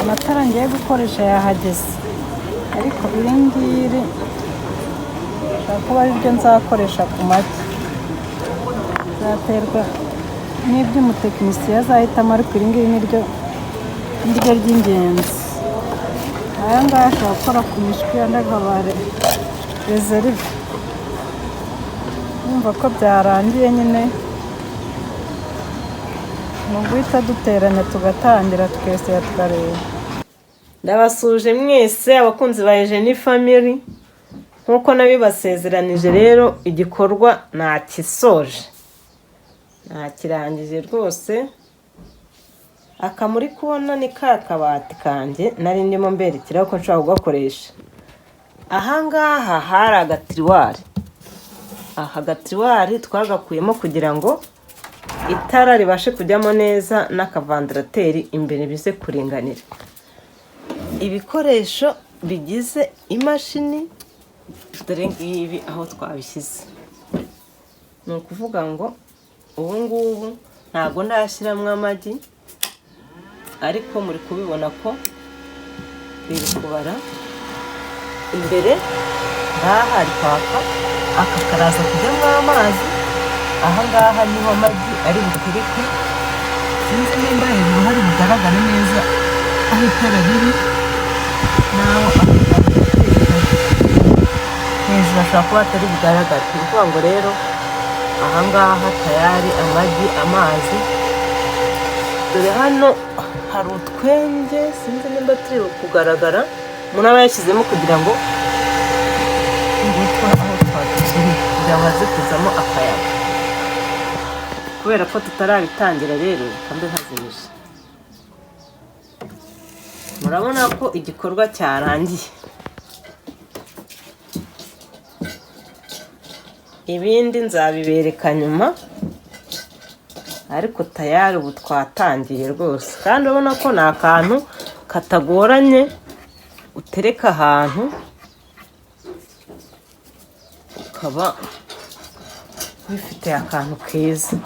Amatara ngiye gukoresha yahageze, ariko iri ngiri nshobora kuba ari ryo nzakoresha ku magi. Bizaterwa n'ibyo umutekinisiye azahitamo, ariko iri ngiri niryo ry'ingenzi. Aya ngaya ashobora gukora ku mishwi, andi akaba reserve. Urumva ko byarangiye nyine, ni uguhita duteranya tugatangira tukesera tukareba. Ndabasuje mwese abakunzi ba Eugenie Family, nk'uko nabibasezeranije rero igikorwa nakisoje, nakirangije rwose. Aka muri kubona ni ka kabati kanjye nari ndimo mberekera ko nshobora kugakoresha. Ahangaha hari agatiriwari, aka gatiriwari twagakuyemo kugira ngo itara ribashe kujyamo neza n'akavandarateri imbere bize kuringanira. Ibikoresho bigize imashini dore ngibi aho twabishyize. Ni ukuvuga ngo ubu ngubu ntabwo ndashyiramo amagi, ariko muri kubibona ko biri kubara. Imbere ngaha hari kwaka, aka karaza kujyamo amazi, aha ngaha niho amagi ari buterekwe. Sinzi nimba hejuru hari bugaragare neza aho itara riri n'aho akavandarateri kari. Hejuru hashobora kuba hatari bugaragare. Ni ukuvuga ngo rero aha ngaha tayari amagi, amazi. Dore hano hari utwenge, sinzi nimba turi kugaragara, umuntu aba yashyizemo kugira ngo ngutwo aho twadushyiriye kugira ngo haze kuzamo akayaga. Kubera ko tutarabitangira rero reka mbe nkazimije. Murabona ko igikorwa cyarangiye, ibindi nzabibereka nyuma, ariko tayari ubu twatangiye rwose. Kandi urabona ko ni akantu katagoranye, utereka ahantu ukaba wifitiye akantu keza.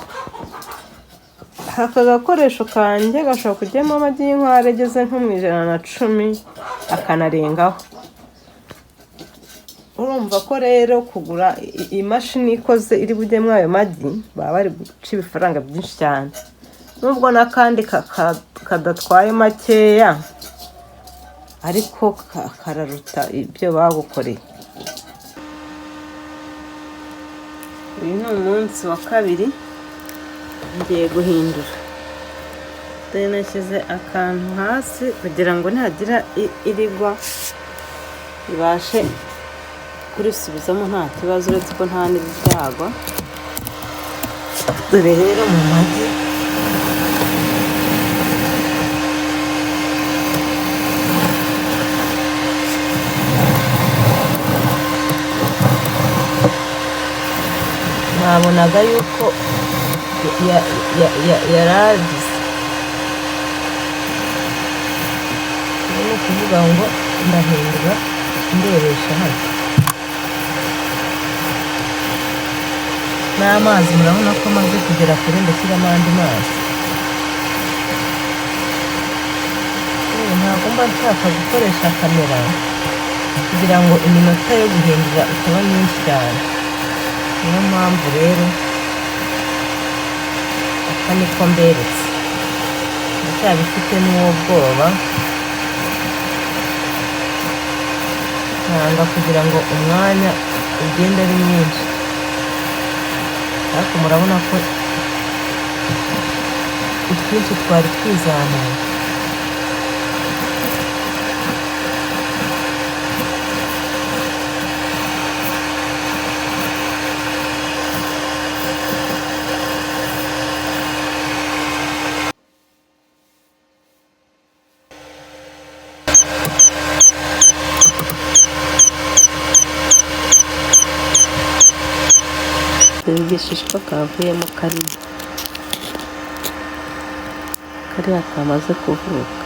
Aka gakoresho kanjye gashobora kujyamo amagi y'inkware ageze nko mu 110 akanarengaho. Urumva ko rero kugura imashini ikoze iri bujyemo ayo magi, baba bari guca ibifaranga byinshi cyane, nubwo n'akandi kadatwaye makeya, ariko kararuta ibyo bagukoreye. Uyu ni umunsi wa kabiri ngiye guhindura. Dore nashyize akantu hasi kugira ngo nihagira irigwa ibashe kurisubizamo nta kibazo, uretse ko nta n'iryagwa. Dore rero mu magi mwabonaga yuko yaragize. Ni ukuvuga ngo ndahindura ndebesha hano n'amazi, murabona ko amaze kugera kure, ndashyiramo andi mazi. Ntabwo mba nshaka gukoresha kamera kugira ngo iminota yo guhindura itaba myinshi cyane, niyo mpamvu rero aka niko mberetse. Ndacyabifite n'uwo bwoba, nanga kugira ngo umwanya ugende ari mwinshi, ariko murabona ko utwinshi twari twizamuye. Igishishwa kavuyemo karimo kariya kamaze kuvuka.